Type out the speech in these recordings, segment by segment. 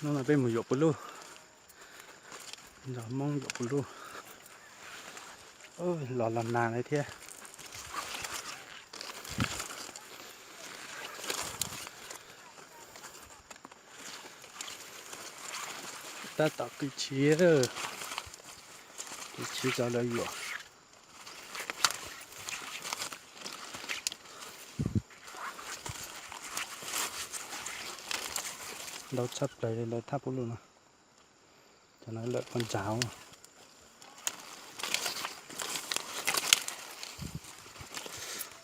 Hnub no peb mus yuam pus luj, nrog Hmoob yuam pus luj. Los los nag li thiab. Tab tom kwv chiv, kwv chiv rau lawv yuam. Ntau tshaj plaws li lawv thaj pus luj no. Cov no lawm poj ntsav.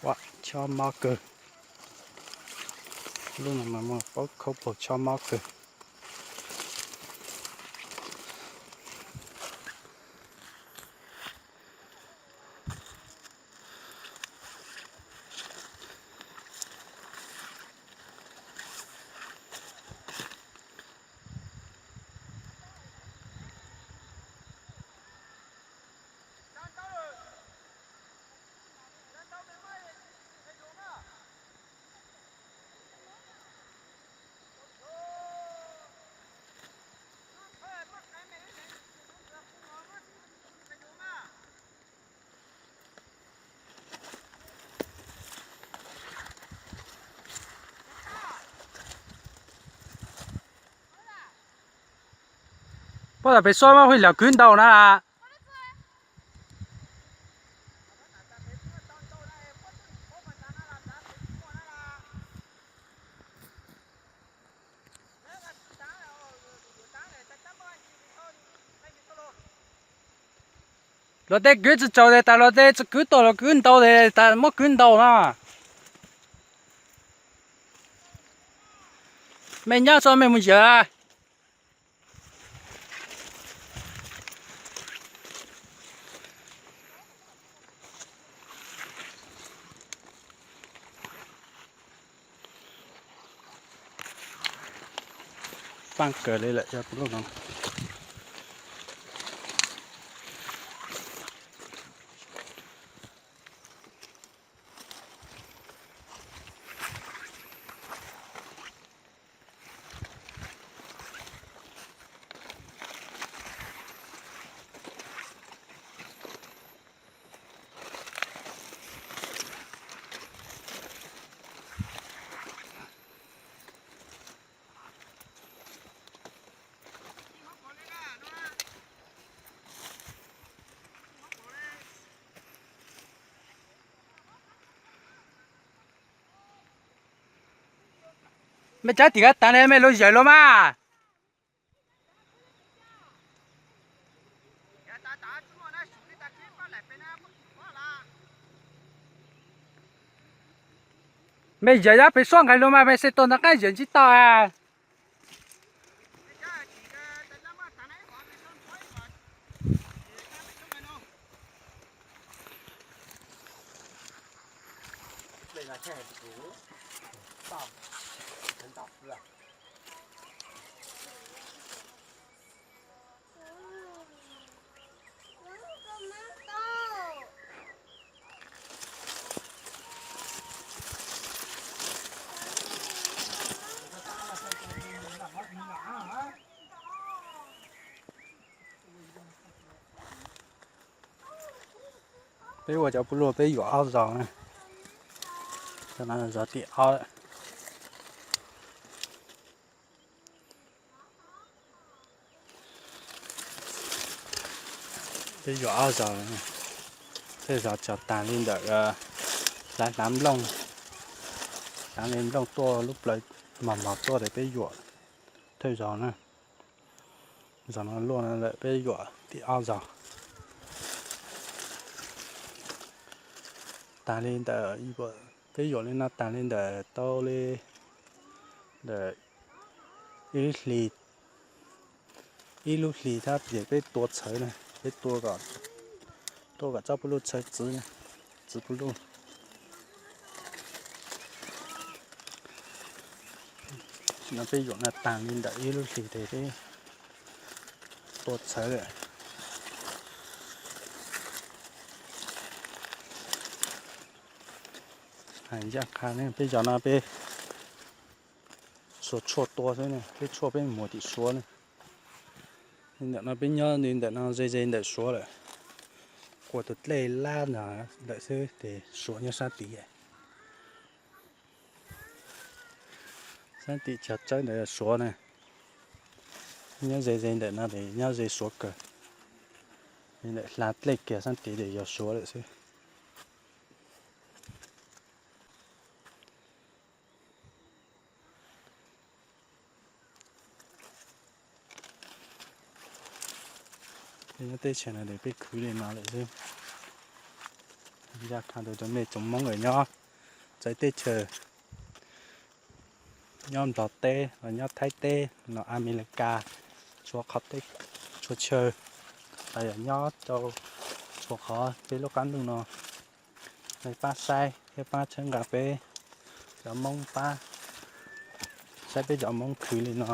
Ua, chob mob kawg. Lub no mas muaj paub khaub paug chob mob kawg. Puab tas pem suab muab hwj lam kwv ntau na. Luag tej kwv tsis tsaus tes tas luag tej tsis kwv tuaj los kwv ntau tes tas muab kwv ntau na. Mej nyob tso mej mus yawm. Paaj kawg li lawm cov pus luj no. Mej cov tim kab taag le mej lug yawm luag mas. Mej yawm yab pem suab nqes lug mas mej xij tuaj ntawm qaab yawm ntsib tau a. Peb ua cov pub luaj peb yuam ob zaug na. Cov no zov tim ob. Peb yuam ob zaug, tej zaug tso tag li ntawm hlav hlav nplooj, hlav li nplooj tuaj lub plawv mos mos tuaj tes peb yuam thawj zaug na. Zaug no luaj lawm peb yuam tim ob zaug. Tag li ntawm, peb yuam li no tag li ntawm tau li ntawm ib lub hlis, ib lub hlis thab ces peb tua txhawv na, peb tua kom txoj pub luj txhawv txwv, txwv pub luj. No peb yuam no tag li ntawm ib lub hlis tes peb tua txhawv lawm. Hais ncaj qha ne peb zaug no peb Suav tshuaj tua xwb ne, peb tshuaj peb mus tim Suav ne. Li ntawm no peb nyob li ntawm no ze ze ntawm Suav lawm, qua tus dlej lab ntawm xwb ces Suav nyob sab tid. Sab tim chaw tsawb ntawd yog Suav na. Nyob ze ze ntawm no ces nyob ze Suav kawg. Li ntawm hla dlej kiag sab tid ces yog Suav lawm xwb. Peb nyob teb chaws no ces peb khwv li no lawm xwb. Ncaj qha ntawd rau nej tsoom Hmoob uas nyob txawv teb chaws, nyob Nplog teb los nyob Thaib teb los Amelikas, txhua qhov teb txhua chaw, los yog nyob rau txhua qhov peb lub qab ntuj no, nej pab saib thiab pab txhawb nqa peb cov Hmoob, pab saib peb cov Hmoob khwv li no.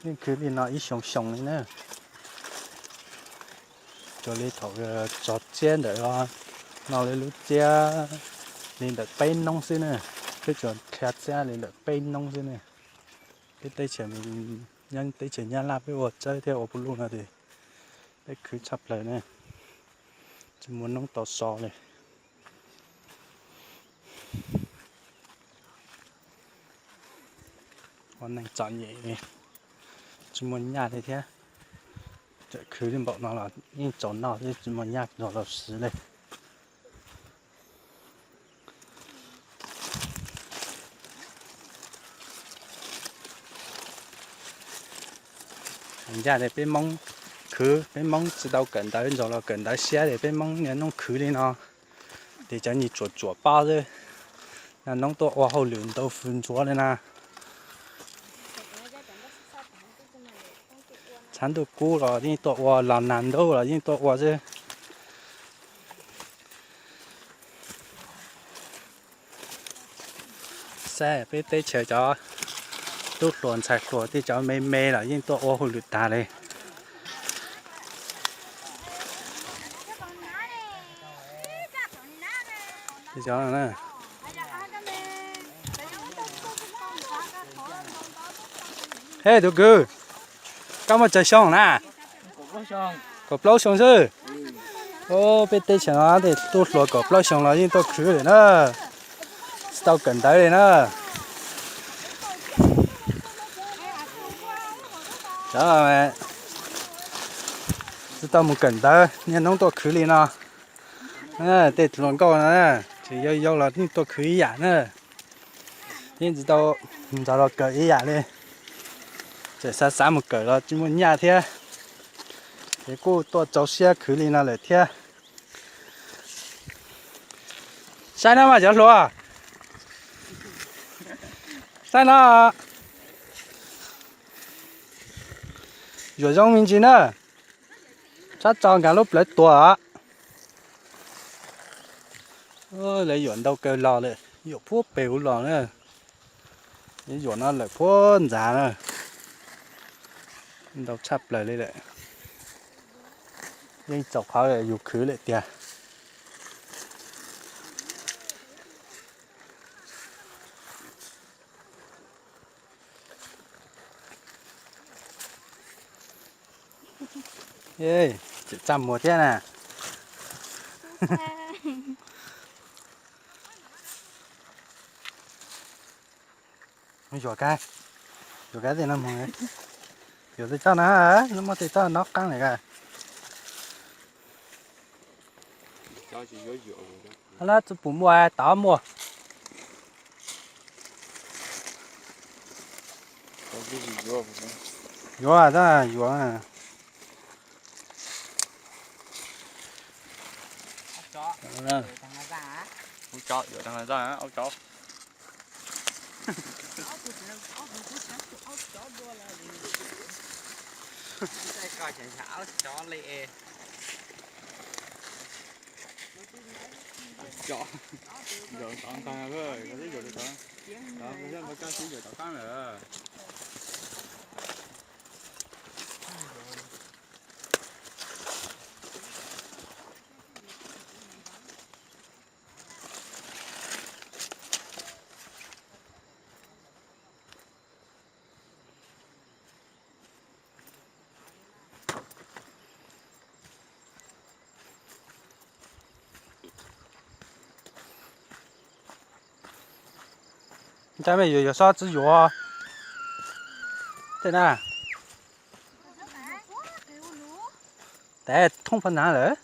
Yeej khwv li no ib xyoo xyoo li na. Cuag li thaum tso txiab ntawm no li lub txiab li ntawm peb noob xwb na. Peb tsuas dhia txiab li ntawm peb noob xwb na. Peb teb chaws, nyob teb chaws Nyab Laj peb ua tsawb thiab ua puv luj no ces peb khwv tshaj plaws na, tsis muaj noob tau so li. Ua neej txom nyem, tsis muaj nyaj li thiab. Txawm khwv li npaum no los yeej txaus noj thiab tsis muaj nyaj los siv li. Hais ncaj tias peb Hmoob khwv, peb Hmoob tsis tau kawm ntawv ntxaug los kawm ntawv siab tias peb Hmoob niaj hnub khwv li no, ces cov nyuam tsuam tsuam pob xwb, niaj hnub tuaj ua hauj lwm ntau fws ntxuav li na. Tshav ntuj kub los yeej tuaj ua, los nag ntuj los yeej tuaj ua xwb. Saib peb teb chaws cov tub hluas ntxhais hluas thiab cov me me los yeej tuaj ua hauj lwm tag li. Hej tus kwv, koj muaj tsawg xyoo na? Kaum plaub xyoo xwb. Peb teb chaws no tej tub hluas kaum plaub xyoo los yeej tuaj khwv li na, tsis tau kawm ntawv li na. Tsis tau mus kawm ntawv niaj hnub tuaj khwv li no. Tej hluas nkauj no tseem yau yau los yeej tuaj khwv ib yam na. Yeej tsis tau mus ntxov los kawm ib yam li. Tseem xav xav mus kawm los tsis muaj nyaj thiab, ces kuj tuaj txaus siab khwv li no lawm thiab. Saib no mas cov hluas, saib no, yuam zoo me ntsis na, sab tso nkag lub plawv tuag. Lawv yuam ntau kawg los lawm, yuam puag pem hauv los na. Yuam no lawm puag ntxav na, ntau tshaj plaws li lawm. Yeej txaus qhov yus khwv lawm tiag. Tseem txaj muag thiab na. Yuam kab, yuam kab tej no mus, yuam tej toj no, muaj tej toj no qaab lawm. Lab tsi pum muaj, tod muaj. Yuav, yuav. Tab me yuav yuav xob txwb yuav tej na. Tais thooj pha nav lawm,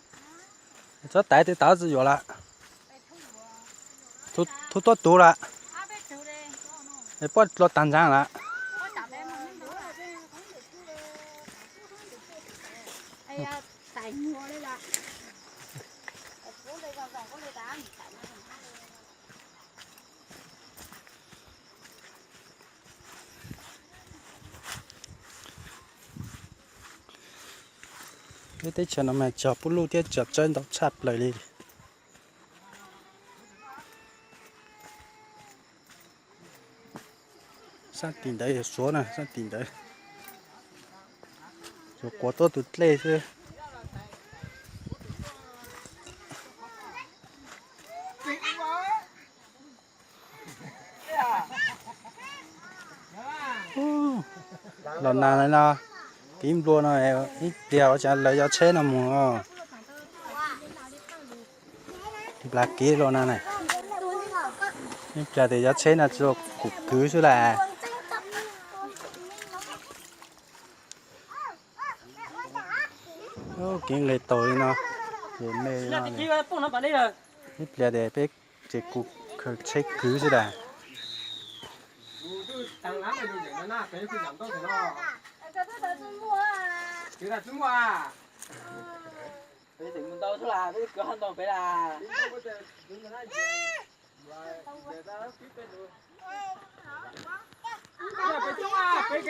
txhob tais tej tau txwb yuav lawm. Thub tuab tuv lawm, poj dlo tag ntxaag lawm. Peb teb chaws no mas cog pub luj thiab cog tsawb ntau tshaj plaws li. Sab tim ntawd yog Suav na, sab tim ntawd. Yuav quav tuab tus dlej xwb. Los nag no, kev nplua no, ib pliag ua cas lawv cov tsheb no mus. Nplas kev los nag na, ib pliag tias cov tsheb no tsis tau kuv kwv xwb las. Kev nqis taus li no, ces me li no, ib pliag tias peb ces kuv khaws tsheb kwv xwb las. Peb coob, peb